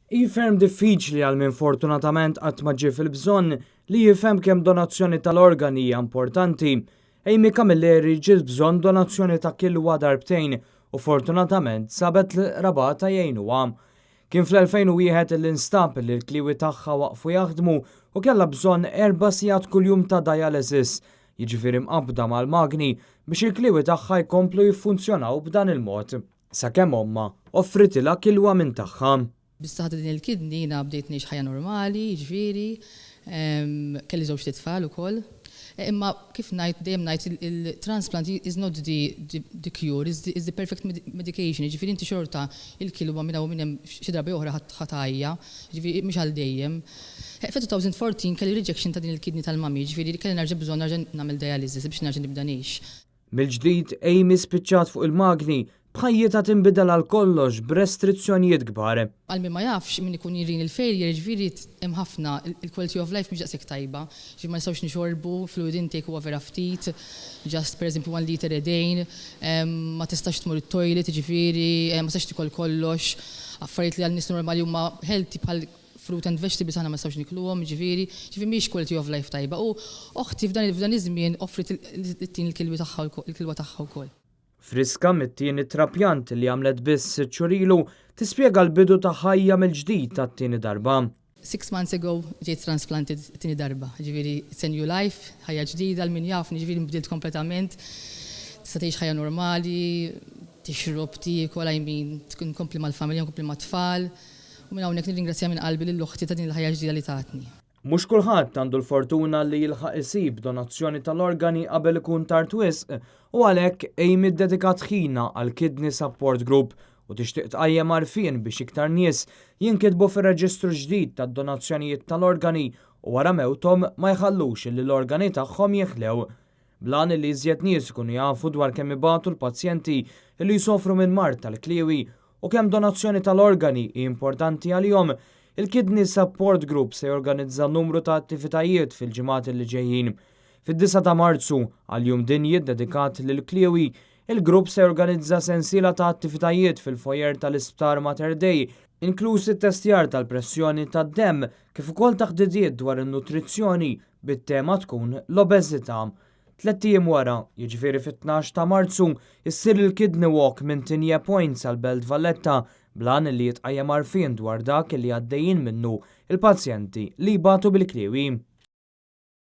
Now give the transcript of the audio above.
Hi ferm diffiċli għal min fortunatament qatt ma ġie fil-bżonn li jifhem kemm donazzjoni tal-organi hija importanti. Amy Camilleri ġiet bżonn donazzjoni ta' kilwa darbtejn u fortunatament sabet l-qrabata jgħinuha. Kien fl-2001 li nstab li l-kliwi tagħha waqfu jaħdmu u kellha bżonn 4 sigħat kuljum ta' dialysis, jiġifieri mqabbda mal-magni biex il-kliwi tagħha jkomplu jiffunzjonaw b'dan il-mod. Sakemm ommha offritilha kilwa minn tagħha. Bis-saħħa ta' din il-kidney jiena bdejt ngħix ħajja normali, jiġifieri, kelli żewġt itfal ukoll. Imma kif ngħid, dejjem ngħid, il-transplant is not the cure, is the perfect medication, jiġifieri inti xorta il-kilwa minn hawn minn hemm xi drabi oħra ħa tgħajja, jiġifieri mhux għal dejjem. Fi 2014 kelli rejection ta' din il-kidney tal-mummy, jiġifieri kelli nerġa' bżonn nerġa' nagħmel dialysis biex nerġa' nibda ngħix. Mill-ġdid Amy spiċċat fuq il-magni b'ħajjitha tinbidel għal kollox b'restrizzjonijiet kbar. Għal min ma jafx, min ikun renal failure, ġifieri hemm ħafna il-quality of life mhux daqshekk tajba. Ġifieri ma nistgħux nixorbu, fluid intake huwa vera ftit, just per eżempju 1 liter a day, ma tistax tmur it-toilet, ġifieri, ma tistax tikol kollox, affarijiet li għal nies normali huma healthy bħal fruit and vegetables aħna ma nistgħux nikluhom, ġifieri mhix quality of life tajba. U oħti f'dan iż-żmien offrit it-tin il-kilwi tagħha il-kilwa tagħha wkoll. Friska mit-tieni trapjant li għamlet biss 6 xhur ilu, tispjega l-bidu ta' ħajja mill-ġdid tat-tieni darba. 6 months ago ġejt transplanted tieni darba, ġifieri it's a new life, ħajja ġdida, 'l min jafni, ġifieri nbdilt kompletament. Tista' tgħix ħajja normali, tixrob, tiekol, I mean, tkun kompli mal-familja, kompli mat-tfal. U minn hawnhekk nirringrazzja minn qalbi lil oħti ta' din il-ħajja ġdida li tatni. Mhux kulħadd għandu l-fortuna li jilħaq isib donazzjoni tal-organi qabel ikun tard wisq u għalhekk Amy ddedikat ħinha għal Kidney Support Group u tixtieq tqajjem għarfien biex iktar nies jinkitbu fir-reġistru ġdid tad-donazzjonijiet tal-organi u wara mewthom ma jħallux li l-organi tagħhom jeħlew. Bl-għan li iżjed nies ikunu jafu dwar kemm ibatu l-pazjenti li jsofru minn mard tal-kliewi u kemm donazzjoni tal-organi hi importanti għalihom, il-Kidney Support Group se jorganizza numru ta' attivitajiet fil-ġimgħat li ġejjin. Fid-9 ta' Marzu, għal jum dinji dedikat lil kliewi, il-grupp se jorganizza sensiela ta' attivitajiet fil-foyer tal-Isptar Mater Dei, inkluż it-testjar tal-pressjoni tad-dem kif ukoll taħdidiet dwar in-nutrizzjoni bit-tema tkun l-obeżità. 3 ijiem wara, jiġifieri fit-12 ta' Marzu, issir il-Kidney Walk minn Tigné Point sal-Belt Valletta bl-għan li jitqajjem għarfien dwar dak li għaddejjin minnu il-pazjenti li jbatu bil-kliewi.